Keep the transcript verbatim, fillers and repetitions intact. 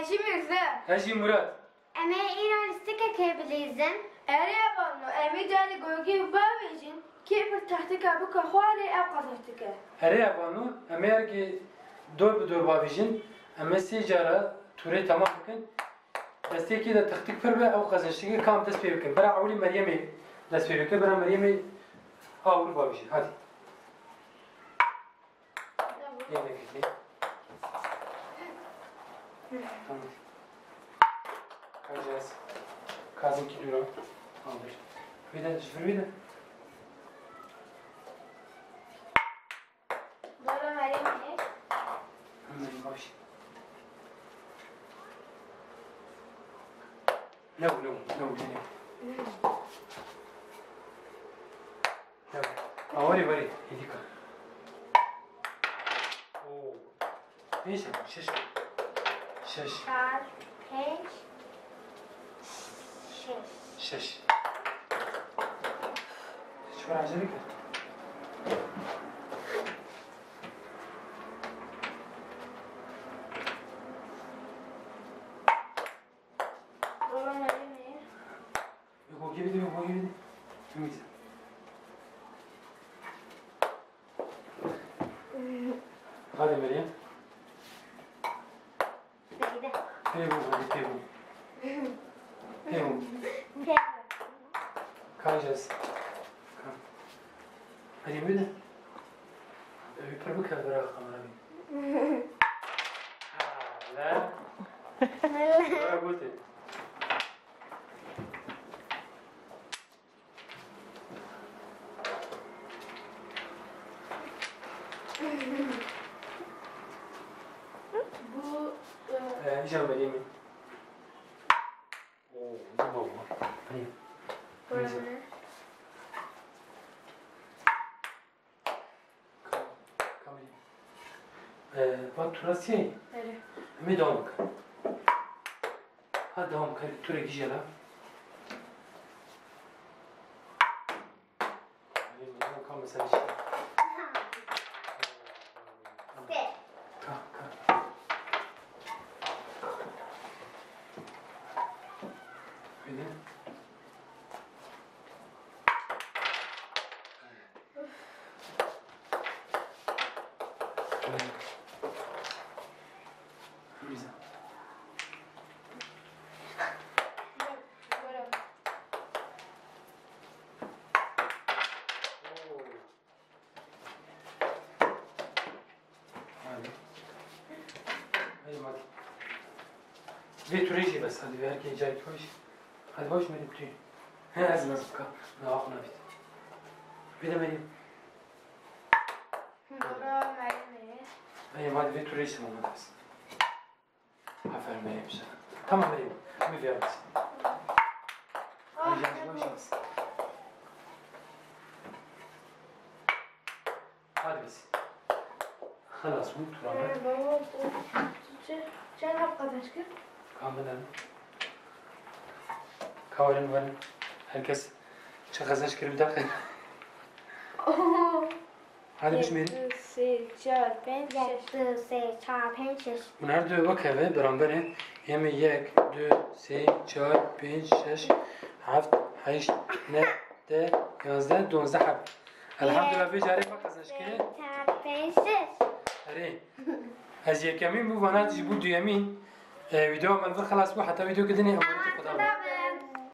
Jî Mirze. Ez jî Murat. Em ê îro lîstikekê bilîzin. Erê hevalno, em ê carê gogî bavêjin, kê pir textika bike xwarê ew qazanç dike. Erê hevalno, em ê erkê dor bi dor bavêjin, em ê sê cara tûrê temam bikin. Destê kê de textik pir be, ew qazanç dike, kam dest pê bikin. Bira ewilî Meryemê dest pê bike, bira Meryemê awir bavêje. Hadi. Yine gitti. Tamam. Kazas. Kazım ki dura. Aldır. Bir de, bir de. Dora Meryem ne? Hemen baş. Ne bu, ne bu, ne bu, ne bu? Awarê warê, hêdîka. Oo. Neyse, şeş. Şeş. Çar, pênc, şeş. Şeş. Çi var acele kir? Baba, nereye? Yok, o gibi değil, yok, o gibi değil. Temiz. Hadi Meryem. Peyvû, hadi peyvû. Peyvû. Kalacağız. Hadi bir de. Öbür bir kadar kamera bir. Hala. Bora gute. Bu, e, Ee, hocam vereyim mi? Oo, bu baba. Hani? Buranın. Kamil. Ee, bak, turasiyê. Erê. Em ê devam bikin. Ha, devam bikin. Ture gijela. Erê, devam bikin, mesela işte. Ka, ka. Öyle. Hadi. Hadi, hadi. Vê turê jî bes, hadi, vê herkê cayê xwe jî. Hadi, baş Meryem, tu. He, ez, ez bika. Na, xwe navît. Vê de Meryem. Baba, Meryem. Meryem, hadi, vê turê jî tamam, hadi bes. Aferin Meryem, güzel. Tamam Meryem, bir ver bes. Ah, hadi, yavaş, yavaş, yavaş. Hadi biz. Xelas bû, tura me. Ee, baba, tu, tu, tu, çend hep kazanç kir? Kamil abi. Kawarin verin. Herkes çi kazanç kir bir dakika. Oho. Hadi biz Meryem. Yek, du, sê, çar, pênc, şeş. Yek, du, sê, çar, pênc, şeş. Hûn her du wek hev e, beramber e. Yemê yek, du, sê, çar, pênc, şeş, heft, heşt, neh, deh, yazdeh, duwazdeh heb. Elhamdülillah, vê carê me qezenc kiriye. Çar, pênc, şeş. Erê. Ez yekemîn bû, vana jî bû duyemîn. E, vîdeoya me li vir xelas bû, heta vîdeoyeke dinê em